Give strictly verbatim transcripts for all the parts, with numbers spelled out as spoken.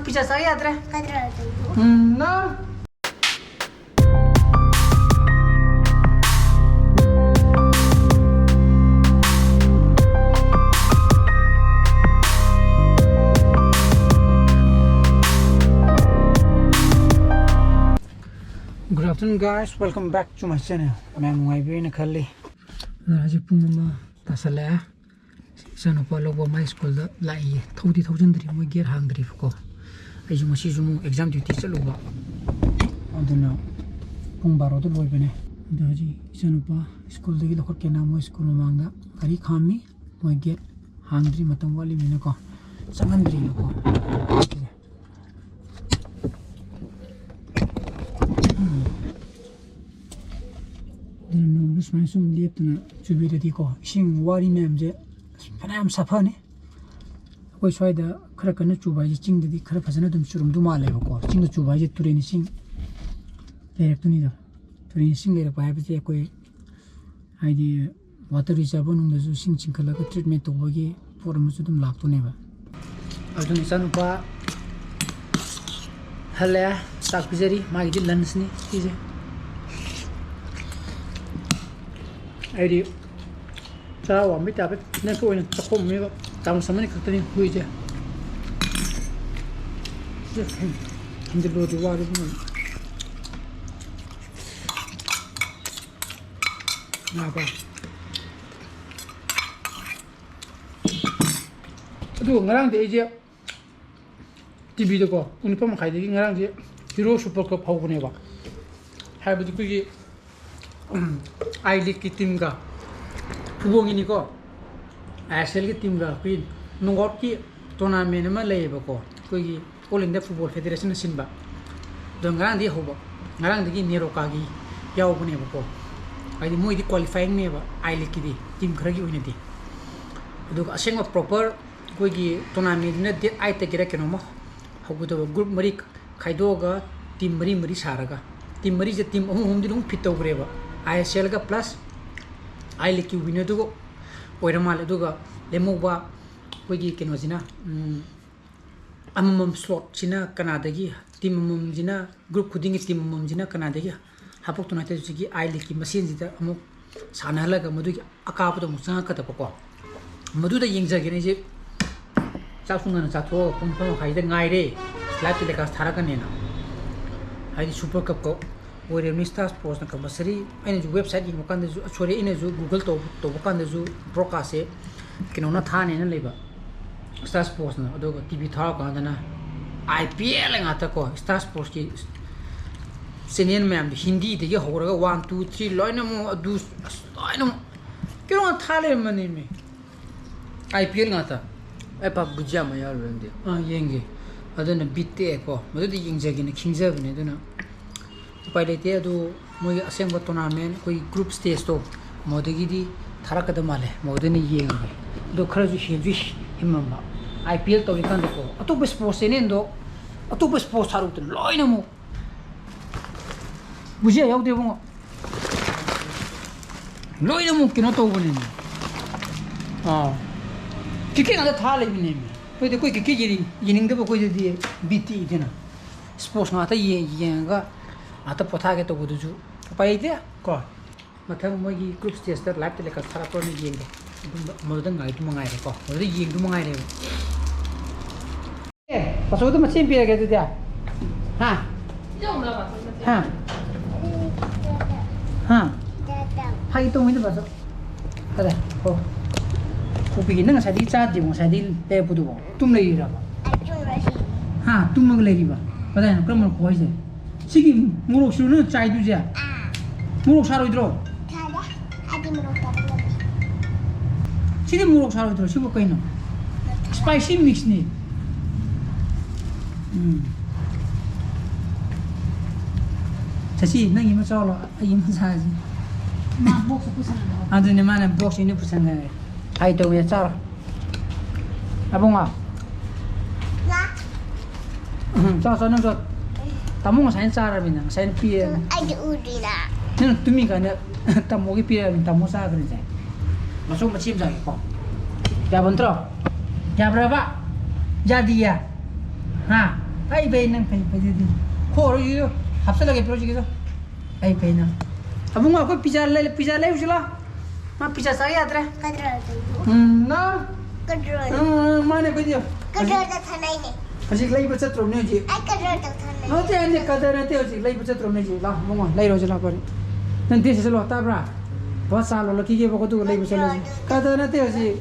Pizza ꯆꯥ ꯌꯥꯗ꯭ꯔꯦ꯫ ꯀꯗ꯭ꯔꯥ ꯑꯗꯨꯕꯨ꯫ ꯎꯝ, ꯅꯪ꯫ Good afternoon, guys. Welcome back to my channel. ꯃꯌꯥꯝ ꯅꯨꯡꯉꯥꯏꯕꯤꯔꯦꯅ ꯈꯜꯂꯤ꯫ ꯑꯗꯨꯅ ꯍꯧꯖꯤꯛ ꯄꯨꯡ ꯑꯃ ꯇꯥꯁꯜꯂꯛꯑꯦ꯫ ꯏꯆꯥꯅꯨꯄꯥ ꯂꯧꯕ ꯃꯥꯏ ꯁ꯭ꯀꯨꯜꯗ ꯂꯥꯛꯏꯌꯦ꯫ ꯊꯧꯗꯤ ꯊꯧꯖꯤꯟꯗ꯭ꯔꯤ, ꯃꯣꯏ ꯒꯦꯠ ꯍꯥꯡꯗ꯭ꯔꯤꯕꯀꯣ꯫ ꯑꯩꯁꯨ ꯉꯁꯤꯁꯨ ꯑꯃꯨꯛ exam duty ꯆꯠꯂꯨꯕ꯫ ꯑꯗꯨꯅ ꯄꯨꯡ ꯕꯥꯔꯣꯗ ꯂꯣꯏꯕꯅꯦ꯫ ꯑꯗꯣ ꯍꯧꯖꯤꯛ ꯏꯆꯥꯅꯨꯄꯥ ꯁ꯭ꯀꯨꯜꯗꯒꯤ ꯂꯧꯈꯠꯀꯦꯅ ꯃꯣꯏ ꯁ꯭ꯀꯨꯜ ꯃꯃꯥꯡꯗ ꯒꯥꯔꯤ ꯈꯥꯝꯃꯤ꯫ ꯃꯣꯏ ꯒꯦꯠ ꯍꯥꯡꯗ꯭ꯔꯤ, ꯃꯇꯝ ꯋꯥꯠꯂꯤꯕꯅꯤꯅꯀꯣ꯫ ꯆꯪꯍꯟꯗ꯭ꯔꯤꯕꯀꯣ꯫ ꯑꯗꯨꯅ ꯅꯣꯡꯗꯨ ꯁꯨꯃꯥꯏꯅ ꯁꯨꯝ ꯂꯦꯞꯇꯅ ꯆꯨꯕꯤꯔꯗꯤꯀꯣ, ꯏꯁꯤꯡ ꯋꯥꯔꯤ ꯃꯌꯥꯝꯁꯦ ꯐꯅꯌꯥꯝ ꯁꯥꯐꯅꯤ꯫ ꯑꯩꯈꯣꯏ ꯁ꯭ꯋꯥꯏꯗ ꯈꯔ ꯀꯟꯅ ꯆꯨꯕ ꯍꯥꯏꯁꯦ ꯆꯤꯡꯗꯗꯤ ꯈꯔ ꯐꯖꯅ ꯑꯗꯨꯝ ꯆꯨꯔꯝꯗꯧ ꯃꯥꯜꯂꯦꯕꯀꯣ꯫ ꯆꯤꯡꯗ ꯆꯨꯕ ꯍꯥꯏꯁꯦ ꯇꯨꯔꯦꯟ ꯏꯁꯤꯡ ꯂꯩꯔꯛꯇꯣꯏꯅꯤꯗꯣ꯫ ꯇꯨꯔꯦꯟ ꯏꯁꯤꯡ ꯂꯩꯔꯛꯄ ꯍꯥꯏꯕꯁꯦ ꯑꯩꯈꯣꯏ ꯍꯥꯏꯗꯤ water reservoir ꯅꯨꯡꯗꯁꯨ ꯏꯁꯤꯡ ꯆꯤꯡꯈꯠꯂꯒ treatment ꯇꯧꯕꯒꯤ ꯄꯣꯠ ꯑꯃꯁꯨ ꯑꯗꯨꯝ ꯂꯥꯛꯇꯣꯏꯅꯦꯕ꯫ ꯑꯗꯨꯅ ꯏꯆꯥꯅꯨꯄꯥ ꯍꯜꯂꯛꯑꯦ, ꯆꯥꯛ ꯄꯤꯖꯔꯤ꯫ ꯃꯥꯒꯤꯗꯤ lunchꯅꯤ ꯁꯤꯁꯦ꯫ ꯑꯩꯗꯤ ꯆꯔꯥ ꯋꯥꯟꯕꯩ typeꯇ ꯅꯪꯒꯤ ꯑꯣꯏꯅ ꯆꯥꯛꯈꯣꯝ ꯑꯃꯒ ꯆꯥꯃꯁ ꯑꯃꯅꯤ ꯈꯛꯇꯅꯤ ꯍꯨꯏꯁꯦ꯫ ꯁꯤ ꯊꯝꯖꯤꯜꯂꯨꯔꯗꯤ ꯋꯥꯔꯦ ꯏꯕꯨꯡꯉꯣ꯫ ꯉꯥꯏꯈꯣ꯫ ꯑꯗꯨꯒ ꯉꯔꯥꯡꯗꯤ ꯑꯩꯁꯦ TVꯗꯀꯣ ꯄꯨꯡ ꯅꯤꯄꯥꯟ ꯃꯈꯥꯏꯗꯒꯤ ꯉꯔꯥꯡꯁꯦ Hero Super Cup ꯍꯧꯕꯅꯦꯕ꯫ ꯍꯥꯏꯕꯗꯤ ꯑꯩꯈꯣꯏꯒꯤ, ꯎꯝ, I Leagueꯀꯤ teamꯒ, footballꯒꯤꯅꯤꯀꯣ, ISLꯒꯤ teamꯒ ꯑꯩꯈꯣꯏꯒꯤ knockoutꯀꯤ tournament ꯑꯃ ꯂꯩꯌꯦꯕꯀꯣ, ꯑꯩꯈꯣꯏꯒꯤ All India Football Federationꯅ ꯁꯤꯟꯕ꯫ ꯑꯗꯣ ꯉꯔꯥꯡꯗꯒꯤ ꯍꯧꯕ, ꯉꯔꯥꯡꯗꯒꯤ NEROCAꯒꯤ ꯌꯥꯎꯕꯅꯦꯕꯀꯣ꯫ ꯍꯥꯏꯗꯤ ꯃꯣꯏꯗꯤ qualifyingꯅꯦꯕ, I Leagueꯀꯤꯗꯤ, team ꯈꯔꯒꯤ ꯑꯣꯏꯅꯗꯤ꯫ ꯑꯗꯨꯒ ꯑꯁꯦꯡꯕ proper ꯑꯩꯈꯣꯏꯒꯤ tournamentꯁꯤꯅ date eightꯇꯒꯤꯔ ꯀꯩꯅꯣꯝꯃ ꯍꯧꯒꯗꯕ꯫ Group ꯃꯔꯤ ꯈꯥꯏꯗꯣꯛꯑꯒ team ꯃꯔꯤ ꯃꯔꯤ ꯁꯥꯔꯒ, team ꯃꯔꯤꯁꯦ team ꯑꯍꯨꯝ ꯑꯍꯨꯝꯗꯤ ꯑꯗꯨꯝ fit ꯇꯧꯈ꯭ꯔꯦꯕ꯫ ISLꯒ plus I Leagueꯀꯤ winnerꯗꯨꯒ ꯑꯣꯏꯔ ꯃꯥꯜꯂꯦ꯫ ꯑꯗꯨꯒ ꯂꯦꯝꯍꯧꯕ ꯑꯩꯈꯣꯏꯒꯤ ꯀꯩꯅꯣꯁꯤꯅ, ꯎꯝ, ꯑꯃꯃꯝ ꯁ꯭ꯂꯣꯠꯁꯤꯅ ꯀꯅꯥꯗꯒꯤ, ꯇꯤꯝ ꯑꯃꯃꯝꯁꯤꯅ, ꯒ꯭ꯔꯨꯞ ꯈꯨꯗꯤꯡꯒꯤ ꯇꯤꯝ ꯑꯃꯃꯝꯁꯤꯅ ꯀꯅꯥꯗꯒꯤ ꯍꯥꯄꯛꯇꯣꯏꯅꯣ ꯍꯥꯏꯕꯁꯤꯒꯤ ꯑꯥꯏ ꯂꯤꯛꯀꯤ ꯃꯁꯦꯟꯁꯤꯗ ꯑꯃꯨꯛ ꯁꯥꯟꯅꯍꯜꯂꯒ ꯃꯗꯨꯒꯤ ꯑꯀꯥꯕꯗ ꯑꯃꯨꯛ ꯆꯪꯉꯛꯀꯗꯕꯀꯣ꯫ ꯃꯗꯨꯗ ꯌꯦꯡꯖꯒꯦꯅ ꯑꯩꯁꯦ ꯆꯥꯛꯁꯨ ꯉꯟꯅ ꯆꯥꯊꯣꯛꯑꯒ ꯄꯨꯡ ꯇꯔꯥ ꯃꯈꯥꯏꯗ ꯉꯥꯏꯔꯦ, ꯂꯥꯏꯚ ꯇꯦꯂꯤꯀꯥꯁ ꯊꯥꯔꯛꯀꯅꯦꯅ꯫ ꯍꯥꯏꯗꯤ ꯁꯨꯄꯔ ꯀꯞꯀ ꯑꯣꯏꯔꯕꯅꯤ, ꯁ꯭ꯇꯥꯔ ꯁ꯭ꯄꯣꯔꯠꯁꯅ ꯀꯝꯄꯜꯁꯔꯤ꯫ ꯑꯩꯅꯁꯨ ꯋꯦꯕꯁꯥꯏꯠ ꯌꯦꯡꯕ ꯀꯥꯟꯗꯁꯨ, ꯁꯣꯔꯤ, ꯑꯩꯅꯁꯨ ꯒꯨꯒꯜ ꯇꯧꯕ, ꯇꯧꯕ ꯀꯥꯟꯗꯁꯨ ꯕ꯭ꯔꯣꯗꯀꯥꯁꯁꯦ ꯀꯩꯅꯣꯅ ꯊꯥꯅꯦꯅ ꯂꯩꯕ, ꯁ꯭ꯇꯥꯔ ꯁ꯭ꯄꯣꯔꯠꯁꯅ꯫ ꯑꯗꯨꯒ ꯇꯤ ꯚꯤ ꯊꯥꯔꯛꯀꯥꯟꯗꯅ ꯑꯥꯏ ꯄꯤ ꯑꯦꯜ ꯉꯥꯛꯇ ꯀꯣ, ꯁ꯭ꯇꯥꯔ ꯁ꯭ꯄꯣꯔꯠꯁꯀꯤ ꯆꯦꯅꯦꯜ ꯃꯌꯥꯝꯗꯣ, ꯍꯤꯟꯗꯤꯗꯒꯤ ꯍꯧꯔꯒ ꯋꯥꯟ, ꯇꯨ, ꯊ꯭ꯔꯤ ꯂꯣꯏꯅꯃꯛ ꯑꯗꯨ, ꯑꯁ, ꯂꯣꯏꯅꯃꯛ ꯀꯩꯅꯣ ꯊꯥ ꯂꯩꯔꯝꯕꯅꯦꯃꯤ꯫ ꯑꯥꯏ ꯄꯤ ꯑꯦꯜ ꯉꯥꯛꯇ꯫ ꯑꯩ ꯄꯥꯞ ꯕꯨꯖꯤꯌꯥ ꯑꯃ ꯌꯥꯎꯔꯨꯔꯦ ꯑꯗꯨꯗꯤ꯫ ꯑꯥ, ꯌꯦꯡꯒꯦ꯫ ꯑꯗꯨꯅ ꯕꯤꯠ ꯇꯦꯛꯑꯦꯀꯣ꯫ ꯃꯗꯨꯗꯤ ꯌꯦꯡꯖꯒꯦꯅ ꯈꯤꯡꯖꯕꯅꯦ꯫ ꯑꯗꯨꯅ ꯎꯄꯥꯏ ꯂꯩꯇꯦ꯫ ꯑꯗꯨ ꯃꯣꯏꯒꯤ ꯑꯁꯦꯡꯕ ꯇꯣꯔꯅꯥꯃꯦꯟ, ꯑꯩꯈꯣꯏꯒꯤ ꯒ꯭ꯔꯨꯞ ꯁ꯭ꯇꯦꯖꯇꯣ, ꯃꯗꯨꯗꯒꯤꯗꯤ ꯊꯥꯔꯛꯀꯗꯕ ꯃꯥꯜꯂꯦ꯫ ꯃꯗꯨꯗ ꯑꯣꯏꯅ ꯌꯦꯡꯉꯒꯦ꯫ ꯑꯗꯣ ꯈꯔꯁꯨ ꯍꯦꯟꯁꯨ ꯍꯦꯟꯃꯟꯕ꯫ ꯑꯥꯏ ꯄꯤ ꯑꯦꯜ ꯇꯧꯔꯤꯀꯥꯟꯗꯀꯣ, ꯑꯇꯣꯞꯄ ꯁ꯭ꯄꯣꯔꯠꯁ ꯆꯦꯅꯦꯜꯗꯣ, ꯑꯇꯣꯞꯄ ꯁ꯭ꯄꯣꯔꯠꯁ ꯊꯥꯔꯛꯇꯅ ꯂꯣꯏꯅꯃꯛ ꯕꯨꯖꯤꯌꯥ ꯌꯥꯎꯗꯦ ꯏꯕꯨꯡꯉꯣ꯫ ꯂꯣꯏꯅꯃꯛ ꯀꯩꯅꯣ ꯇꯧꯕꯅꯦꯃꯤ꯫ ꯑꯥ꯫ ꯀ꯭ꯔꯤꯀꯦꯠ ꯉꯥꯛꯇ ꯊꯥ ꯂꯩꯕꯅꯦꯃꯤ꯫ ꯑꯩꯈꯣꯏꯗꯤ, ꯑꯩꯈꯣꯏ ꯀ꯭ꯔꯤꯀꯦꯠ ꯌꯦꯡꯅꯤꯡ-, ꯌꯦꯡꯅꯤꯡꯗꯕ ꯑꯩꯈꯣꯏꯗꯗꯤ ꯕꯤꯠ ꯇꯦꯛꯏꯗꯅ꯫ ꯁ꯭ꯄꯣꯔꯠꯁ ꯉꯥꯛꯇ ꯌꯦꯡ-, ꯌꯦꯡꯉꯒ ꯉꯥꯛꯇ ꯄꯣꯊꯥꯒꯦ ꯇꯧꯕꯗꯨꯁꯨ ꯎꯄꯥꯏ ꯂꯩꯇꯦ ꯀꯣ꯫ ꯃꯊꯪ ꯃꯣꯏꯒꯤ ꯒ꯭ꯔꯨꯞ ꯁ꯭ꯇꯦꯖꯇ ꯂꯥꯏꯚ ꯇꯦꯂꯤꯀꯥꯁ ꯊꯥꯔꯛꯄ꯭ꯔꯅ ꯌꯦꯡꯒꯦ꯫ ꯑꯗꯨꯝꯕ, ꯃꯗꯨꯗ ꯉꯥꯏꯗꯨ ꯃꯉꯥꯏꯔꯦꯀꯣ꯫ ꯃꯗꯨꯗ ꯌꯦꯡꯗꯨ ꯃꯉꯥꯏꯔꯦꯕ꯫ ꯑꯦ, ꯄꯥꯆꯧꯗ ꯃꯆꯦ ꯑꯃ ꯄꯤꯔꯒꯦ ꯑꯗꯨꯗꯤ꯫ ꯍꯥ? ꯍꯥ? ꯍꯥ? ꯐꯥꯒꯤ ꯇꯧꯕꯅꯤꯗ, ꯄꯥꯆꯧ꯫ ꯐꯔꯦ, ꯍꯣ꯫ ꯀꯣꯛꯄꯤꯒꯦ, ꯅꯪ ꯉꯁꯥꯏꯗꯒꯤ ꯆꯥꯗ꯭ꯔꯤꯕꯣ? ꯉꯁꯥꯏꯗꯒꯤ ꯂꯩꯔꯛꯄꯗꯨꯕꯣ? ꯇꯨꯝ ꯂꯩꯔꯤꯔꯕ? ꯍꯥ? ꯇꯨꯝꯃꯒ ꯂꯩꯔꯤꯕ? ꯀꯗꯥꯏꯅꯣ? ꯀꯔꯝꯕꯅꯣ ꯈꯨꯍꯥꯏꯁꯦ? ꯁꯤꯒꯤ ꯃꯣꯔꯣꯛꯁꯤꯔꯣ ꯅꯪ ꯆꯥꯏꯗꯣꯏꯁꯦ? ꯃꯣꯔꯣꯛ ꯁꯥꯔꯣꯏꯗ꯭ꯔꯣ? ꯁꯤꯗꯤ ꯃꯣꯔꯣꯛ ꯁꯥꯔꯣꯏꯗ꯭ꯔꯣ? ꯁꯤꯕꯨ ꯀꯩꯅꯣ? ꯁ꯭ꯄꯥꯏꯁꯤ ꯃꯤꯛꯁꯅꯤ꯫ ꯎꯝ꯫ ꯆꯠꯁꯤ, ꯅꯪꯒꯤ ꯑꯃ ꯆꯥꯎꯂꯣ, ꯑꯩꯒꯤ ꯑꯃ ꯆꯥꯁꯤ꯫ ꯃꯥ ꯕꯣꯛꯁ ꯄꯨꯁꯟꯅꯕ꯫ ꯑꯗꯨꯅꯦ, ꯃꯥꯅ ꯕꯣꯛꯁ ꯑꯣꯏꯅ ꯄꯨꯁꯟꯈ꯭ꯔꯦ꯫ ꯍꯥꯏ ꯇꯧꯋꯦ, ꯆꯥꯔꯣ꯫ ꯑꯕꯨꯡꯉꯣ꯫ ꯎꯝ, ꯆꯥꯎ, ꯆꯥꯎ, ꯅꯪ ꯆꯥꯎ꯫ ꯇꯥꯃꯣ ꯉꯁꯥꯏꯅ ꯆꯥꯔꯕꯅꯤꯅ, ꯉꯁꯥꯏꯅ ꯄꯤꯔꯦ꯫ ꯑꯩꯗꯤ ꯎꯗ꯭ꯔꯤꯅ꯫ ꯅꯪ ꯇꯨꯝꯃꯤ ꯀꯥꯟꯗ ꯇꯥꯃꯣꯒꯤ ꯄꯤꯔꯛꯑꯕꯅꯤ, ꯇꯥꯃꯣ ꯆꯥꯈ꯭ꯔꯦ ꯉꯁꯥꯏ꯫ ꯃꯆꯨ ꯃꯆꯦ ꯑꯃ ꯆꯥꯒꯦꯀꯣ꯫ ꯌꯥꯕ ꯅꯠꯇ꯭ꯔꯣ? ꯌꯥꯕ꯭ꯔꯕ? ꯌꯥꯗꯤꯌꯦ꯫ ꯍꯥ? ꯑꯩ ꯐꯩ, ꯅꯪ ꯐꯩ, ꯐꯩꯗꯨꯗꯤ꯫ ꯈꯣꯔꯣ, ꯏꯌꯣ, ꯍꯥꯞꯆꯜꯂꯒꯦ, ꯄꯤꯔꯛꯑꯣ ꯁꯤꯒꯤꯗꯣ꯫ ꯑꯩ ꯐꯩ ꯅꯪ꯫ ꯑꯕꯨꯡꯉꯣ, ꯑꯩꯈꯣꯏ ꯄꯤꯖꯥ ꯂꯩ-, ꯄꯤꯖꯥ ꯂꯩꯔꯨꯁꯤ ꯂꯥꯎ꯫ ꯃꯥ ꯄꯤꯖꯥ ꯆꯥ ꯌꯥꯗ꯭ꯔꯦ꯫ ꯀꯗꯔ ꯇꯧ꯫ ꯎꯝ, ꯅꯪ? ꯀꯗꯔ꯫ ꯎꯝ, ꯎꯝ, ꯃꯥꯅꯦ, ꯑꯩꯈꯣꯏꯗꯤ꯫ ꯀꯗꯔꯗ ꯊꯥꯅꯩꯅꯦ꯫ ꯍꯧꯖꯤꯛ ꯂꯩꯕ ꯆꯠꯇ꯭ꯔꯣꯕꯅꯦ ꯍꯧꯖꯤꯛ? ꯑꯩ ꯀꯗꯔ ꯇꯧ ꯊꯥꯅꯩ꯫ ꯅꯠꯇꯦ, ꯅꯠꯇꯦ, ꯀꯗꯔ ꯅꯠꯇꯦ, ꯍꯧꯖꯤꯛ ꯂꯩꯕ ꯆꯠꯇ꯭ꯔꯣꯕꯅꯦ ꯍꯧꯖꯤꯛ꯫ ꯂꯥꯎ, ꯏꯕꯨꯡꯉꯣ, ꯂꯩꯔꯨꯁꯤ ꯂꯥꯎ, ꯐꯔꯦ꯫ ꯅꯪ ꯗ꯭ꯔꯦꯁ ꯁꯦꯠꯆꯜꯂꯣ, ꯇꯥꯕ꯭ꯔꯥ? ꯕꯁ ꯆꯥ ꯂꯣꯜꯂꯛꯈꯤꯒꯦꯕꯀꯣ, ꯑꯗꯨꯒ ꯂꯩꯕ ꯆꯠꯂꯁꯤ꯫ ꯀꯗꯔ ꯅꯠꯇꯦ ꯍꯧꯖꯤꯛ꯫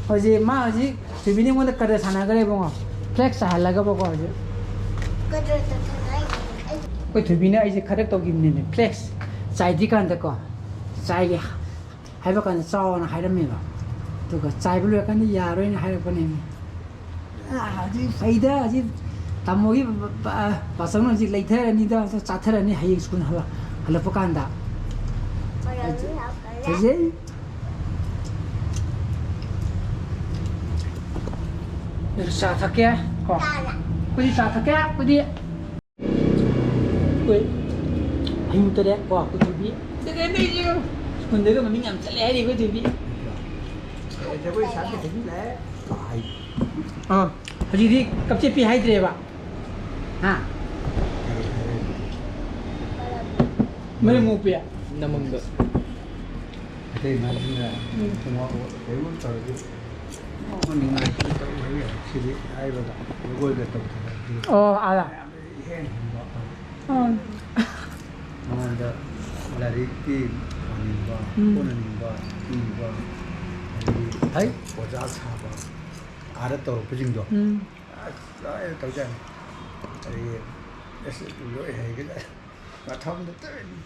ꯍꯧꯖꯤꯛ ꯃꯥ ꯍꯧꯖꯤꯛ ꯊꯣꯏꯕꯤꯅ ꯑꯩꯉꯣꯟꯗ ꯀꯗꯔ ꯁꯥꯟꯅꯈ꯭ꯔꯦ ꯏꯕꯨꯡꯉꯣ꯫ ꯐ꯭ꯂꯦꯛꯁ ꯆꯥꯏꯍꯜꯂꯒꯕꯀꯣ ꯍꯧꯖꯤꯛ꯫ ꯀꯗꯔ ꯇꯧꯁꯟꯅꯩꯅꯦ꯫ ꯑꯩ ꯑꯩꯈꯣꯏ ꯊꯣꯏꯕꯤꯅ ꯑꯩꯁꯦ ꯈꯗ꯭ꯔꯛ ꯇꯧꯈꯤꯕꯅꯦꯃꯤ꯫ ꯐ꯭ꯂꯦꯛꯁ ꯆꯥꯏꯗ꯭ꯔꯤꯀꯥꯟꯗꯀꯣ, ꯆꯥꯏꯒꯦ ꯍꯥꯏꯕ ꯀꯥꯟꯗ ꯆꯥꯎꯑꯣꯅ ꯍꯥꯏꯔꯝꯃꯦꯕ꯫ ꯑꯗꯨꯒ ꯆꯥꯏꯕ ꯂꯣꯏꯔꯀꯥꯟꯗ ꯌꯥꯔꯣꯏꯅ ꯍꯥꯏꯔꯛꯄꯅꯦꯃꯤ꯫ ꯑꯥ, ꯍꯧꯖꯤꯛ ꯐꯩꯗ, ꯍꯧꯖꯤꯛ ꯇꯥꯃꯣꯒꯤ ꯕ-, ꯕ-, ꯕꯥꯆꯧꯅ ꯍꯧꯖꯤꯛ ꯂꯩꯊꯔꯅꯤꯗ, ꯆꯥꯊꯔꯅꯤ, ꯍꯌꯦꯡ ꯁ꯭ꯀꯨꯜ ꯍꯜꯂꯛ-, ꯍꯜꯂꯛꯄ ꯀꯥꯟꯗ꯫ ꯐꯖꯩ꯫ ꯆꯥ ꯊꯛꯀꯦ ꯀꯣ? ꯑꯩꯈꯣꯏꯗꯤ ꯆꯥ ꯊꯛꯀꯦ, ꯑꯩꯈꯣꯏꯗꯤ꯫ ꯑꯩꯈꯣꯏ ꯍꯌꯨꯝ ꯇꯔꯦꯠ ꯀꯣ, ꯑꯩꯈꯣꯏ ꯊꯣꯏꯕꯤ꯫ ꯁ꯭ꯀꯨꯜꯗꯒ ꯃꯃꯤꯡ ꯌꯥꯝ ꯆꯠꯂꯦ ꯍꯥꯏꯔꯤ ꯑꯩꯈꯣꯏ ꯊꯣꯏꯕꯤ꯫ ꯖꯒꯣꯏ ꯁꯥꯕꯤ ꯍꯩꯕꯤ ꯂꯥꯛꯑꯦ꯫ ꯑꯥ, ꯍꯧꯖꯤꯛꯇꯤ ꯀꯞꯆꯦꯠꯄꯤ ꯍꯥꯏꯗ꯭ꯔꯦꯕ꯫ ꯍꯥ? ꯃꯔꯝ ꯃꯣꯛꯄꯤ꯫ ꯅꯃꯪꯗ꯫ ꯑꯇꯩ ꯃꯥꯁꯤꯅ ꯎꯝ꯫ ꯀꯩꯅꯣ ꯇꯧꯔꯗꯤ ꯅꯤꯡꯉꯥꯏ ꯇꯧ ꯍꯥꯏꯕ ꯌꯥꯏ꯫ ꯁꯤꯗꯤ ꯍꯥꯏꯕꯗ ꯖꯒꯣꯏꯒ ꯇꯧꯗꯅ ꯑꯣ, ꯑꯥꯗ꯫ ꯃꯌꯥꯝꯗ ꯏꯍꯦꯟ ꯍꯦꯟꯕ꯫ ꯑꯥ꯫ ꯃꯉꯣꯟꯗ ꯂꯥꯏꯔꯤꯛꯀꯤ ꯄꯥꯅꯤꯡꯕ, ꯎꯝ꯫ ꯍꯣꯠꯅꯅꯤꯡꯕ, ꯏꯕ, ꯑꯗꯒꯤ ꯍꯩ꯫ ꯑꯣꯖꯥ ꯁꯥꯕ, ꯑꯥꯗ ꯇꯧꯔꯛꯄꯁꯤꯡꯗꯣ꯫ ꯎꯝ꯫ ꯑꯁ, ꯂꯣꯏꯅ ꯇꯧꯖꯥꯠꯅꯤ꯫ ꯑꯗꯒꯤ ꯑꯁ, ꯂꯣꯏ ꯍꯩꯒꯖꯥꯠꯅꯤ꯫ ꯃꯊꯣꯝꯗ ꯇꯧꯔꯤꯅꯤ꯫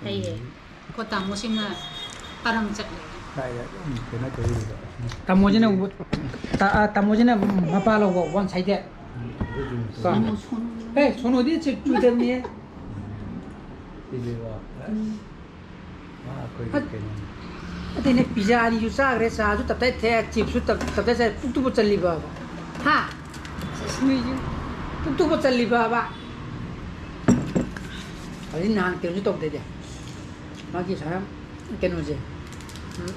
ꯍꯩꯌꯦ꯫ ꯎꯝ꯫ ꯑꯩꯈꯣꯏ ꯇꯥꯃꯣꯁꯤꯅ ꯇꯔꯪ ꯆꯠꯂꯦ꯫ ꯀꯥꯏꯗ ꯑꯗꯨꯝ ꯀꯩꯅꯣ ꯇꯧꯔꯤꯕ꯫ ꯇꯥꯃꯣꯁꯤꯅ ꯇꯥ-, ꯑ, ꯇꯥꯃꯣꯁꯤꯅ ꯃꯄꯥ ꯂꯧꯕ, one sided꯫ ꯎꯝ, ꯑꯗꯨ ꯑꯗꯨꯝ ꯀꯣ? ꯇꯧꯔꯤ꯫ ꯑꯦ, ꯁꯣꯅꯨꯗꯤ ꯆꯤꯞ ꯆꯨꯗꯕꯅꯤꯍꯦ꯫ ꯁꯤꯗꯤꯀꯣ, ꯑꯁ꯫ ꯎꯝ꯫ ꯃꯥ ꯑꯩꯈꯣꯏꯒꯤ ꯑꯠ-, ꯀꯩꯅꯣꯅꯤ꯫ ꯑꯇꯩꯅꯦ, ꯄꯤꯖꯥ ꯑꯅꯤꯁꯨ ꯆꯥꯈ꯭ꯔꯦ, ꯆꯥꯁꯨ ꯇꯞꯇꯥꯏ ꯊꯛꯑꯦ, ꯆꯤꯞꯁꯨ ꯇꯞ-, ꯇꯞꯇꯥꯏ ꯆꯥꯏ, ꯄꯨꯛꯇꯨꯕꯨ ꯆꯜꯂꯤꯕꯕ? ꯍꯥ? ꯁꯤꯁ, ꯅꯣꯏꯁꯨ ꯄꯨꯛꯇꯨꯕꯨ ꯆꯜꯂꯤꯕꯕ? ꯍꯧꯖꯤꯛ ꯅꯍꯥꯟ ꯀꯩꯅꯣꯁꯨ ꯇꯧꯗꯦꯗꯤ꯫ ꯃꯥꯒꯤ ꯁꯨꯃꯥꯏꯅ ꯀꯩꯅꯣꯁꯦ꯫ ꯎꯝ꯫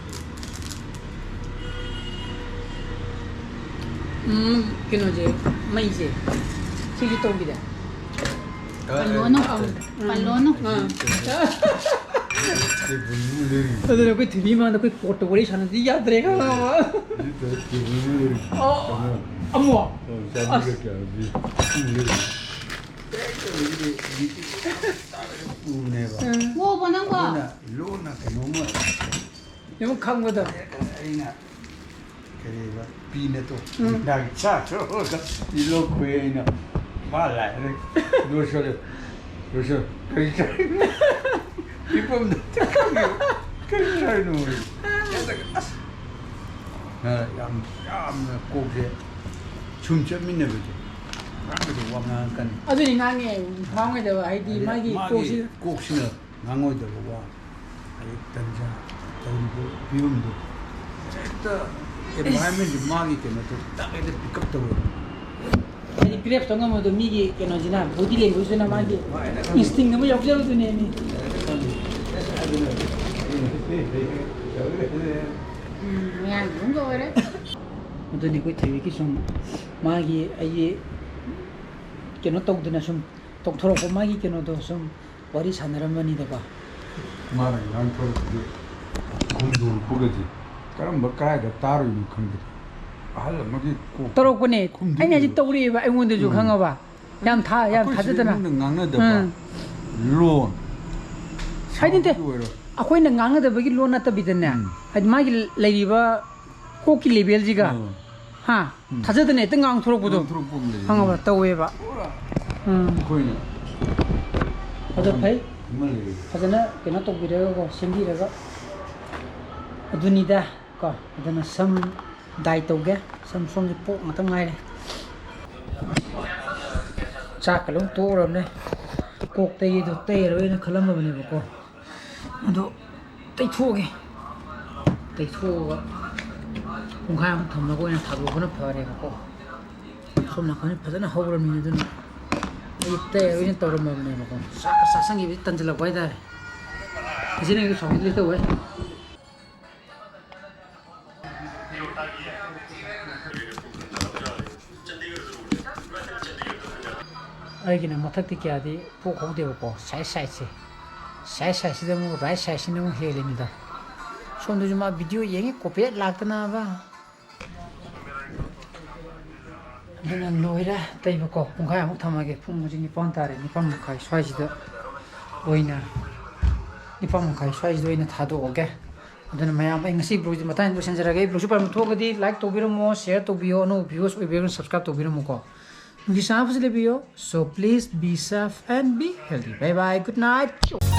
ꯎꯝ, ꯀꯩꯅꯣꯁꯦ, ꯃꯩꯁꯦ ꯁꯤꯁꯨ ꯇꯧꯕꯤꯔꯦ꯫ ꯄꯜꯂꯣꯅꯨ꯫ ꯑꯥ, ꯎꯝ, ꯄꯜꯂꯣꯅꯨ꯫ ꯑꯥ꯫ ꯑꯗꯨꯅ ꯑꯩꯈꯣꯏ ꯊꯣꯏꯕꯤ ꯃꯥꯡꯗ ꯑꯩꯈꯣꯏ ꯄꯣꯠꯇ ꯋꯥꯔꯤ ꯁꯥꯟꯅꯗꯤ ꯌꯥꯗ꯭ꯔꯦ, ꯈꯪꯉꯕ? ꯑꯣ, ꯑꯃꯨꯛ? ꯎꯝ꯫ ꯂꯣꯟꯅ ꯀꯩꯅꯣꯝꯃ ꯌꯥꯝ ꯈꯪꯕꯗꯣ꯫ ꯑꯩꯅ ꯀꯔꯤꯕ, ꯄꯤꯅꯇꯣ꯫ ꯎꯝ꯫ ꯅꯨꯡꯗꯥꯡ ꯆꯥ ꯇꯣꯛꯑꯒ ꯄꯤꯂꯣꯛ ꯈꯣꯏ ꯑꯩꯅ ꯃꯥ ꯂꯥꯛꯑꯦ꯫ ꯂꯣꯏꯁꯜꯂꯦ꯫ ꯂꯣꯏꯁꯜ-, ꯀꯔꯤ ꯆꯥꯏꯅꯣ? ꯄꯤꯐꯝꯗꯣ ꯈꯪꯗꯦ꯫ ꯀꯔꯤ ꯆꯥꯏꯅꯣ? ꯑꯁ! ꯅ ꯌꯥꯝ, ꯌꯥꯝꯅ ꯀꯣꯛꯁꯦ ꯁꯨꯝ ꯆꯠꯃꯤꯟꯅꯕꯁꯦ ꯉꯥꯡꯕꯗ ꯋꯥ ꯉꯥꯡꯉꯛꯀꯅꯤ꯫ ꯑꯗꯨꯅꯤ ꯉꯥꯡꯉꯦ, ꯉꯥꯡꯉꯣꯏꯗꯕ ꯍꯥꯏꯗꯤ ꯑꯗꯩ ꯃꯥꯒꯤ ꯃꯥꯒꯤ ꯀꯣꯛꯁꯤ ꯀꯣꯛꯁꯤꯅ ꯉꯥꯡꯉꯣꯏꯗꯕ ꯋꯥ꯫ ꯑꯗꯩ ꯇꯟꯖꯥ ꯇꯧꯔꯤꯕ ꯐꯤꯕꯝꯗꯣ ꯍꯦꯛꯇ environment ꯁꯦ ꯃꯥꯒꯤ ꯀꯩꯅꯣꯗꯣ ꯇꯛ ꯍꯦꯛꯇ pick up ꯇꯧꯋꯦ꯫ ꯍꯥꯏꯗꯤ prep ꯇꯧ ꯉꯝꯕꯗꯣ ꯃꯤꯒꯤ ꯀꯩꯅꯣꯁꯤꯅ, body language ꯁꯤꯅ ꯃꯥꯒꯤ ꯃꯥ ꯍꯦꯛꯇ ꯈꯪꯉꯦ꯫ Instinct ꯑꯃ ꯌꯥꯎꯖꯕꯗꯨꯅꯦ ꯃꯤ꯫ ꯍꯦꯛꯇ ꯈꯪꯉꯦ꯫ ꯑꯁ ꯑꯗꯨꯅ ꯎꯝ, ꯃꯌꯥꯝꯒꯤ ꯑꯗꯨꯝ ꯑꯣꯏꯔꯦ꯫ ꯑꯗꯨꯅꯤ ꯑꯩꯈꯣꯏ ꯊꯣꯏꯕꯤꯒꯤ ꯁꯨꯝ ꯃꯥꯒꯤ ꯑꯩꯒꯤ ꯀꯩꯅꯣ ꯇꯧꯗꯅ ꯁꯨꯝ ꯇꯧꯊꯣꯔꯛꯄ ꯃꯥꯒꯤ ꯀꯩꯅꯣꯗꯣ ꯁꯨꯝ ꯋꯥꯔꯤ ꯁꯥꯟꯅꯔꯝꯕꯅꯤꯗꯀꯣ꯫ ꯃꯥꯅ ꯉꯥꯡꯊꯣꯔꯛꯄꯗꯤ ꯈꯣꯡꯗꯣꯔꯛꯄꯒꯗꯤ ꯀꯔꯝꯕ ꯀꯔꯥꯏꯗ ꯇꯥꯔꯨꯏꯅꯣ ꯈꯪꯗꯦ꯫ ꯑꯍꯜ ꯑꯃꯒꯤ ꯀꯣꯛ ꯇꯧꯔꯛꯄꯅꯦ꯫ ꯈꯨꯝꯗꯣꯔꯛꯏꯕ꯫ ꯑꯩꯅ ꯍꯧꯖꯤꯛ ꯇꯧꯔꯛꯑꯦꯕ ꯑꯩꯉꯣꯟꯗꯁꯨ, ꯎꯝ꯫ ꯈꯪꯉꯕ? ꯌꯥꯝ ꯊꯥ-, ꯌꯥꯝ ꯑꯩꯈꯣꯏ ꯁꯤꯗ ꯊꯥꯖꯗꯅ꯫ ꯏꯃꯨꯡꯗ ꯉꯥꯡꯅꯗꯕ ꯎꯝ꯫ ꯂꯣꯟ꯫ ꯍꯥꯏꯗꯤ ꯅꯠꯇꯦ, ꯁꯥꯎꯠꯀꯤ ꯑꯣꯏꯔꯣ꯫ ꯑꯩꯈꯣꯏꯅ ꯉꯥꯡꯅꯗꯕꯒꯤ ꯂꯣꯟ ꯅꯠꯇꯕꯤꯗꯅꯦ꯫ ꯎꯝ꯫ ꯍꯥꯏꯗꯤ ꯃꯥꯒꯤ ꯂꯩꯔꯤꯕ ꯀꯣꯛꯀꯤ level ꯁꯤꯒ꯫ ꯎꯝ꯫ ꯍꯥ? ꯎꯝ꯫ ꯊꯥꯖꯗꯅ ꯍꯦꯛꯇ ꯉꯥꯡꯊꯣꯔꯛꯄꯗꯣ꯫ ꯉꯥꯡꯊꯣꯔꯛꯄ ꯑꯃ ꯂꯩ꯫ ꯈꯪꯉꯕ? ꯇꯧꯋꯦꯕ꯫ ꯄꯨꯔꯥ ꯎꯝ꯫ ꯑꯩꯈꯣꯏꯅ ꯑꯗꯣ ꯐꯩ꯫ ꯑꯃ ꯂꯩ꯫ ꯐꯖꯅ ꯀꯩꯅꯣ ꯇꯧꯕꯤꯔꯒꯀꯣ, ꯁꯦꯝꯕꯤꯔꯒ꯫ ꯑꯗꯨꯅꯤꯗ ꯀꯣ, ꯑꯗꯨꯅ ꯁꯝ dye ꯇꯧꯒꯦ꯫ ꯁꯝ ꯁꯣꯝꯁꯦ ꯄꯣꯛ ꯉꯥꯛꯇ ꯉꯥꯏꯔꯦ꯫ ꯆꯥꯛꯀ ꯂꯣꯏ ꯇꯣꯛꯎꯔꯕꯅꯦ꯫ ꯀꯣꯛ ꯇꯩꯒꯦꯗꯣ ꯇꯩꯔꯔꯣꯏꯅ ꯈꯜꯂꯝꯃꯕꯅꯦꯕꯀꯣ꯫ ꯑꯗꯣ ꯇꯩꯊꯣꯛꯑꯒꯦ꯫ ꯇꯩꯊꯣꯛꯑꯒ ꯄꯨꯡꯈꯥꯏꯃꯨꯛ ꯊꯝꯃꯒ ꯑꯣꯏꯅ ꯊꯥꯗꯣꯛꯄꯅ ꯐꯔꯦꯕꯀꯣ꯫ ꯁꯣꯝ ꯅꯥꯀꯟꯗ ꯐꯖꯅ ꯍꯧꯔꯝꯃꯤꯅꯦ, ꯑꯗꯨꯅ ꯑꯩ ꯇꯩꯔꯔꯣꯏꯅ ꯇꯧꯔꯝꯃꯕꯅꯦꯕꯀꯣ꯫ ꯆꯥꯛꯀ ꯆꯥꯁꯟꯈꯤꯕꯁꯤ ꯇꯟꯁꯤꯜꯂꯛꯄ ꯍꯥꯏꯇꯥꯔꯦ꯫ ꯑꯁꯤꯅ ꯑꯩꯒꯤ ꯁꯥꯎꯅꯤꯡꯗꯣꯏ ꯇꯧꯋꯦ꯫ ꯑꯩꯒꯤꯅ ꯃꯊꯛꯇꯤ ꯀꯌꯥꯗꯤ ꯄꯣꯛꯍꯧꯗꯦꯕꯀꯣ, ꯁꯥꯏꯠ ꯁꯥꯏꯠꯁꯦ, ꯁꯥꯏꯠ ꯁꯥꯏꯠꯁꯤꯗ ꯑꯃꯨꯛ ꯔꯥꯏꯠ ꯁꯥꯏꯠꯁꯤꯅ ꯑꯃꯨꯛ ꯍꯦꯜꯂꯤꯅꯤꯗ꯫ ꯁꯣꯝꯗꯁꯨ ꯃꯥ ꯚꯤꯗꯤꯑꯣ ꯌꯦꯡꯉꯤ, ꯀꯣꯄꯤꯔꯥꯏꯠ ꯂꯥꯛꯇꯅꯕ꯫ ꯑꯗꯨꯅ ꯂꯣꯏꯔꯦ ꯇꯩꯕꯀꯣ꯫ ꯄꯨꯡꯈꯥꯏꯃꯨꯛ ꯊꯝꯃꯒꯦ꯫ ꯄꯨꯡ ꯍꯧꯖꯤꯛ ꯅꯤꯄꯥꯟ ꯇꯥꯔꯦ꯫ ꯅꯤꯄꯥꯟ ꯃꯈꯥꯏ ꯁ꯭ꯋꯥꯏꯁꯤꯗ ꯑꯣꯏꯅ, ꯅꯤꯄꯥꯟ ꯃꯈꯥꯏ ꯁ꯭ꯋꯥꯏꯁꯤꯗ ꯑꯣꯏꯅ ꯊꯥꯗꯣꯛꯑꯒꯦ꯫ ꯑꯗꯨꯅ ꯃꯌꯥꯝ, ꯑꯩ ꯉꯁꯤ ꯕ꯭ꯂꯣꯒꯁꯦ ꯃꯇꯥꯡ ꯂꯣꯏꯁꯤꯟꯖꯔꯒꯦ꯫ ꯑꯩ ꯕ꯭ꯂꯣꯒꯁꯨ ꯄꯥꯝꯕ ꯊꯣꯛꯑꯒꯗꯤ ꯂꯥꯏꯛ ꯇꯧꯕꯤꯔꯝꯃꯣ, ꯁꯤꯌꯔ ꯇꯧꯕꯤꯌꯣ, ꯑꯅꯧꯕ ꯚ꯭ꯌꯨꯋꯔꯁ ꯑꯣꯏꯕꯤꯔꯒꯅ ꯁꯕꯁꯀ꯭ꯔꯥꯏꯕ ꯇꯧꯕꯤꯔꯝꯃꯨꯀꯣ꯫ ꯅꯨꯡꯁꯤ ꯆꯥꯟꯅꯕꯁꯤ ꯂꯩꯕꯤꯌꯣ꯫ So please be safe and be healthy. Bye bye. Good night.